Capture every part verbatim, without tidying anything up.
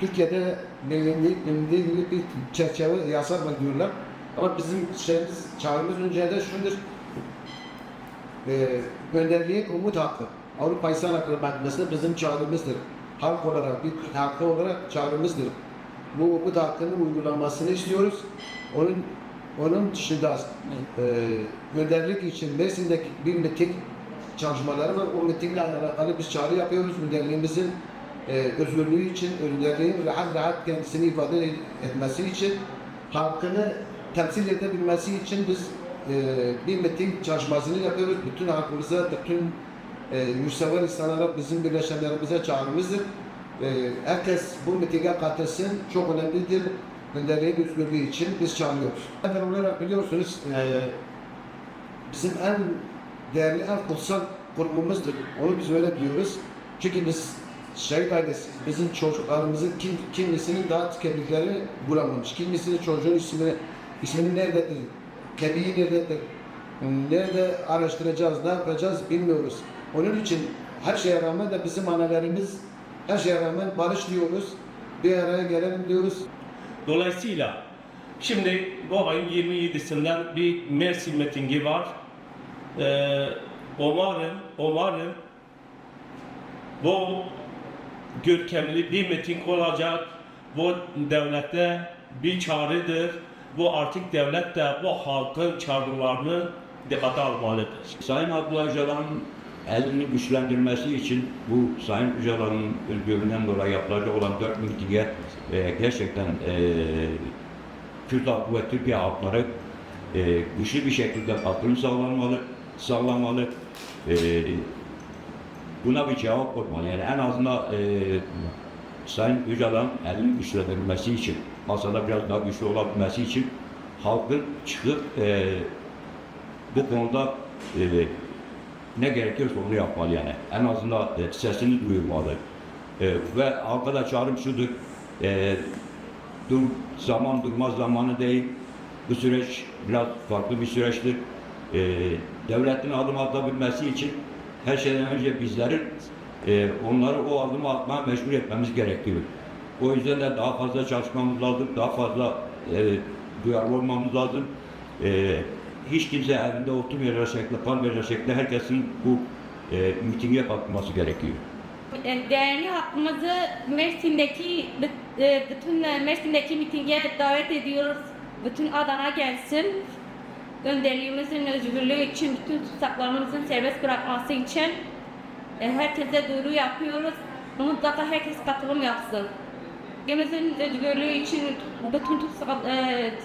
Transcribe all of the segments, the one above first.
Türkiye'de bilindiği, bilindiği gibi bir çerçeve, yasal var diyorlar. Ama bizim şeyimiz, çağrımız önceden şudur. E, Önderliğin umut hakkı, Avrupa İnsan Hakları Mahkemesi'nde bizim çağrımızdır. Halk olarak, bir Kürt halkı olarak çağrımızdır. Bu umut hakkının uygulanmasını istiyoruz. Onun onun dışında e, önderlik için Mersin'deki bir miting çalışmaları var. O mitingle alakalı biz çağrı yapıyoruz. Önderliğimizin e, özgürlüğü için, önderliğin rahat rahat kendisini ifade etmesi için, halkını temsil edebilmesi için biz e, bir miting çalışmasını yapıyoruz. Bütün halkımıza, bütün e, yurtsever insanlara, bizim birleşenlerimize çağrımızdır. E, herkes bu mitinge katılsın. Çok önemlidir. Önderliğin özgürlüğü için biz çağırıyoruz. Efendim olarak biliyorsunuz, e, bizim en değerli, en kutsal kurumumuzdur. Onu biz öyle biliyoruz. Çünkü biz şehit ailesi, bizim çocuklarımızın kim, kimisinin daha kimliklerini bulamamış. Kimisinin çocuğun ismi, ismini nerededir, kemiği nerededir, nerede araştıracağız, ne yapacağız bilmiyoruz. Onun için her şeye rağmen de bizim analarımız, her şeye rağmen barış diyoruz, bir araya gelelim diyoruz. Dolayısıyla şimdi bu ayın yirmi yedisinden bir Mersin mitingi var. Ee, umarım, umarım bu görkemli bir miting olacak. Bu devlete bir çağrıdır. Bu artık devlet de bu halkın çağrılarını dikkate almalıdır. Sayın Abdullah Öcalan'ın elini güçlendirmesi için bu Sayın Öcalan'ın öldüğünden dolayı yapılacak olan dört mitinge, e, gerçekten, e, Kürt halkı ve Türkiye halkları, e, güçlü bir şekilde katılım sağlanmalı, sağlamalı. E, buna bir cevap olmalı. Yani en azından, e, Sayın Öcalan elini güçlendirilmesi için, masada biraz daha güçlü olabilmesi için halkın çıkıp, e, bu konuda, e, ne gerekiyorsa onu yapmalı yani. En azından, e, sesini duyurmalı. E, ve halka da çağrım şudur. E, dur, zaman durma zamanı değil. Bu süreç biraz farklı bir süreçtir. E, devletin adım atabilmesi için her şeyden önce bizlerin, e, onları o adımı atmaya mecbur etmemiz gerekiyor. O yüzden de daha fazla çalışmamız lazım, daha fazla, e, duyarlı olmamız lazım. E, hiç kimse evinde oturmayacak şekilde, kalmayacak şekilde herkesin bu, e, mitinge katılması gerekiyor. Değerli halkımızı Mersin'deki, e, bütün Mersin'deki mitinge davet ediyoruz. Bütün Adana gelsin. Önderliğimizin özgürlüğü için, bütün tutsaklarımızın serbest bırakması için, e, herkese duyuru yapıyoruz. Mutlaka herkes katılım yapsın. Ülkemizin özgürlüğü için bütün tutsak-,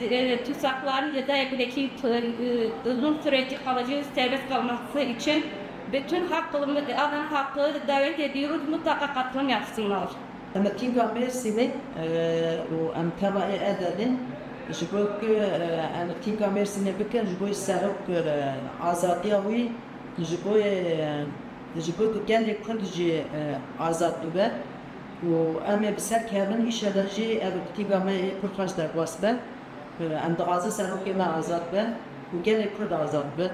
e, e, tutsakların cezaevindeki, e, uzun süreci kalıcı serbest kalması için bütün halkımız, Adana halkı davet ediyoruz, mutlaka katılım yapsınlar. Em tînga Mêrsînê, e, û em teva ê Edenê, ji bo ku, e, em tînga Mêrsînê bikin, ji bo serok, e, azadiya wî, ji bo, e, ji bo ku gelê Kurd jî, e, azad bibe û em ê bi ser kevin, înşellah jî ev tînga me ê pir xweş derbas be. E, em dixwazin serokê me azad be û gelê Kurd azad be.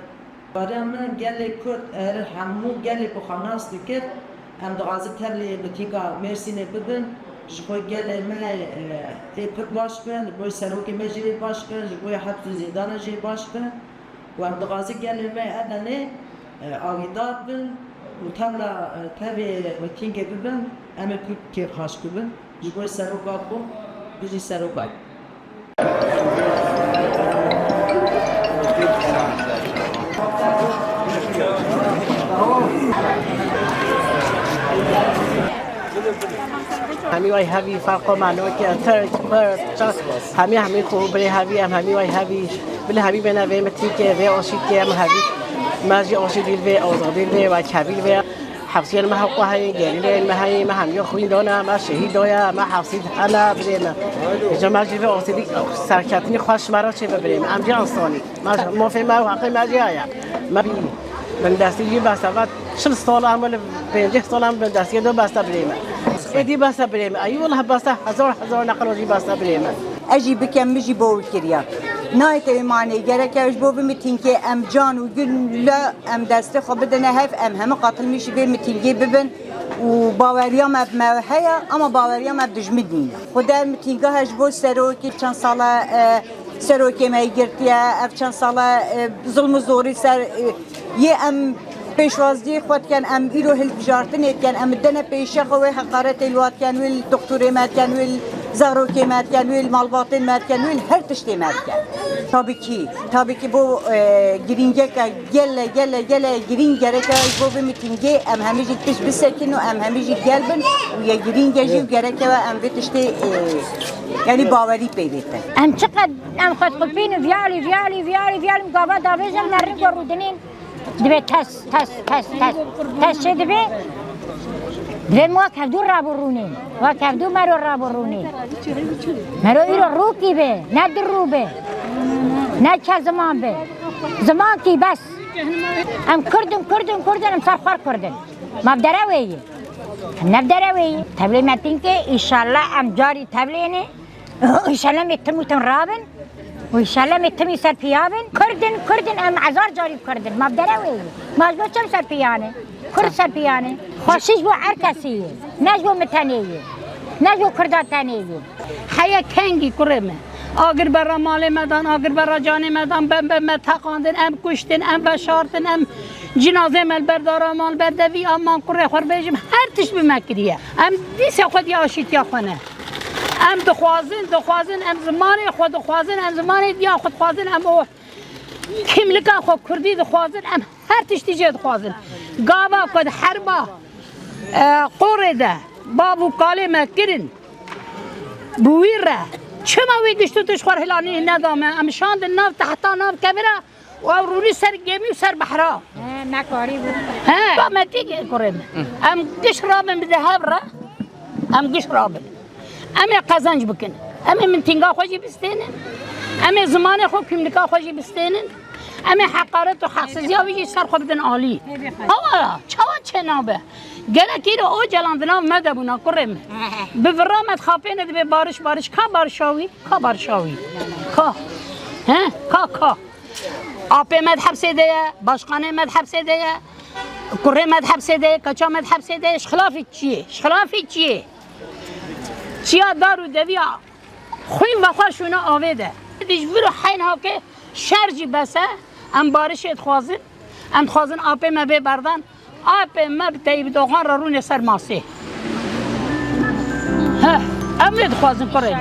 Bariya min gelê Kurd, her hemû gelê bi xwe nas dikir, em dixwazin tevlî mitîka Mêrsînê bibin, ji bo gelê me, e, ê pir baş bin, ji bo serokê me jî ê baş bin, ji bo hepz û zîndana jî ê baş bin. Û em dixwazin gelê me Edenê, e, agîdar bin û tevla, e, tevê mitîngê bibin, em ê pir kêfxweş bibin. Ji bo seroka ku, bijî seroka. Hemî way hevî, farqo mano ki, Tirk, Kurd, Çak, hemî, hemî xwe birê hevî, em hemî way hevî, bilê hevî bêne vê mitîkê, vê aşîkê, em hevî, me jî aşî dîl vê, azadî vê, wek hevî vê. Hepsiyên me hewqa heye, gerîleyên me heye, me hemiya xwîn dane, me şehîd daye, me hepsî hene birê me. Îca me jî vê asîlî serketinî xweş me re çêbe birê me. Em jî însanî. Me jî mafê me û heqê me jî heye. Me bî bindestî jî bes e, ve çil sal em li pêncî sal em bindestiyê de bes e birê me. Êdî bes e birê me. Ey wallah bes e, hezar hezar neqilo jî bes e birê me. Ez jî bikem, min jî bo wî kiriya. Nayê te wê manê, gerek ew ji bo vê mitînkê em can û gul em destê xwe bidine hev, em hemû qatilmîşî vê mitînkê bibin. û baweriya me bi me heye, ama baweriya me bi dijmin nîne. Xwedê mitîngeha ji bo serokê çend sala, e, serokê me yî girtiye, ev çend sala, e, zilm û zorî ser, e, yê em pêşwaziyê xwe dikin, em îro hilbijartinê dikin, em dene pêşiya xwe wê heqaretê li wa dikin, wê li doktorê me dikin, wê li zarokê me dikin, wê li malbatên me dikin, wê li her tiştê me dikin. Tabii ki, tabii ki bu, e, girîngeke gele, gele, gele girîng gereke ji bo vê mitîngê em hemî jî tişt bisekin û em hemî jî gel bin û ye girînge jî û gereke we em vê tiştê, e, yanî bawerî pê bêtin. Em çiqed em xwe diqipînin, viyalî, viyalî, viyalî, viyalî, gava davêjin, merin ku rûdinîn, divê ters, ters, ters, ters, ters çê divê. Divê em wek hevdû rabûrûnê, wek hevdû mero rabûrûnê. Mero îro rûkî be, ne du rû be, ne çar ziman be. Zimankî bes. Em Kurd in, Kurd in, Kurd in, em ser xwe Kurd in. Ma bi dere wê yê. Em ne bi dere wê yê. Tevlê me tînkê, înşallah em carî tevlênê. Înşallah em ê tim û tim rabin. Û înşallah em ê tim û ser piya bin. Kurd in, Kurd in, em hezar carî Kurd in. Ma bi dere wê yê. Ma ji bo çem ser piya ne? Kurd ser piya ne. Xweşî ji bo her kesî ye. Ne ji bo min tenê ye. Ne ji bo Kurda tenê ye. Heye kengî kurê me. Agir berra malê me dan, agir berra canê me dan, bem bem me teqandin, em kuştin, em veşartin, em cinazê me li ber dara man, li ber devî aman kurê xwe bêjim, her tişt bi me kiriye. Em dîsa xwedî aşîtiya xwe ne. Em dixwazin, dixwazin, em zimanê xwe dixwazin, em zimanê diya xwe dixwazin, em o kimlika xwe kurdî dixwazin, em her tiştî jê dixwazin. Gava ku di herba, e, qorê de bav û kalê me kirin, bi wî re çima wî giş û tişt xwe hilanî neda me? Em şandin nav tehta, nav kevira, û ew rûnî ser gemî û ser behra. He, me karî bû. He, ba me tê kurê me. Em giş rabin bi de hev re. Em giş rabin. Em ê qezenc bikin. Em ê mitînga xwe jî bistênin. Em ê zimanê xwe, kîmlika xwe jî bistênin. Em ê heqaret û heqsiziya wî jî ser xwe bidin alî. Awa ya, çawa çênabe? Gelek îro Ocalan di nav me de bûna, kurê me. Bi vira me dixapêne dibê bariş, bariş. Ka barişa wî? Ka barişa wî? Ka? He? Ka, ka? Apê me di hepsê de ye, başkanê me di hepsê de ye, kurê me di hepsê de ye, keça me di hepsê de ye. Ji xilafî çi ye? Ji xilafî çi ye? Çiya dar û deviya xwîn vexwe şûne avê de. Dî ji vir û heyn hake şer jî bes e, em barişê dixwazin, em dixwazin apê me bê berdan, apê me bi Teyîb Doxan re rûnê ser masê. Heh, em vê dixwazin kurê.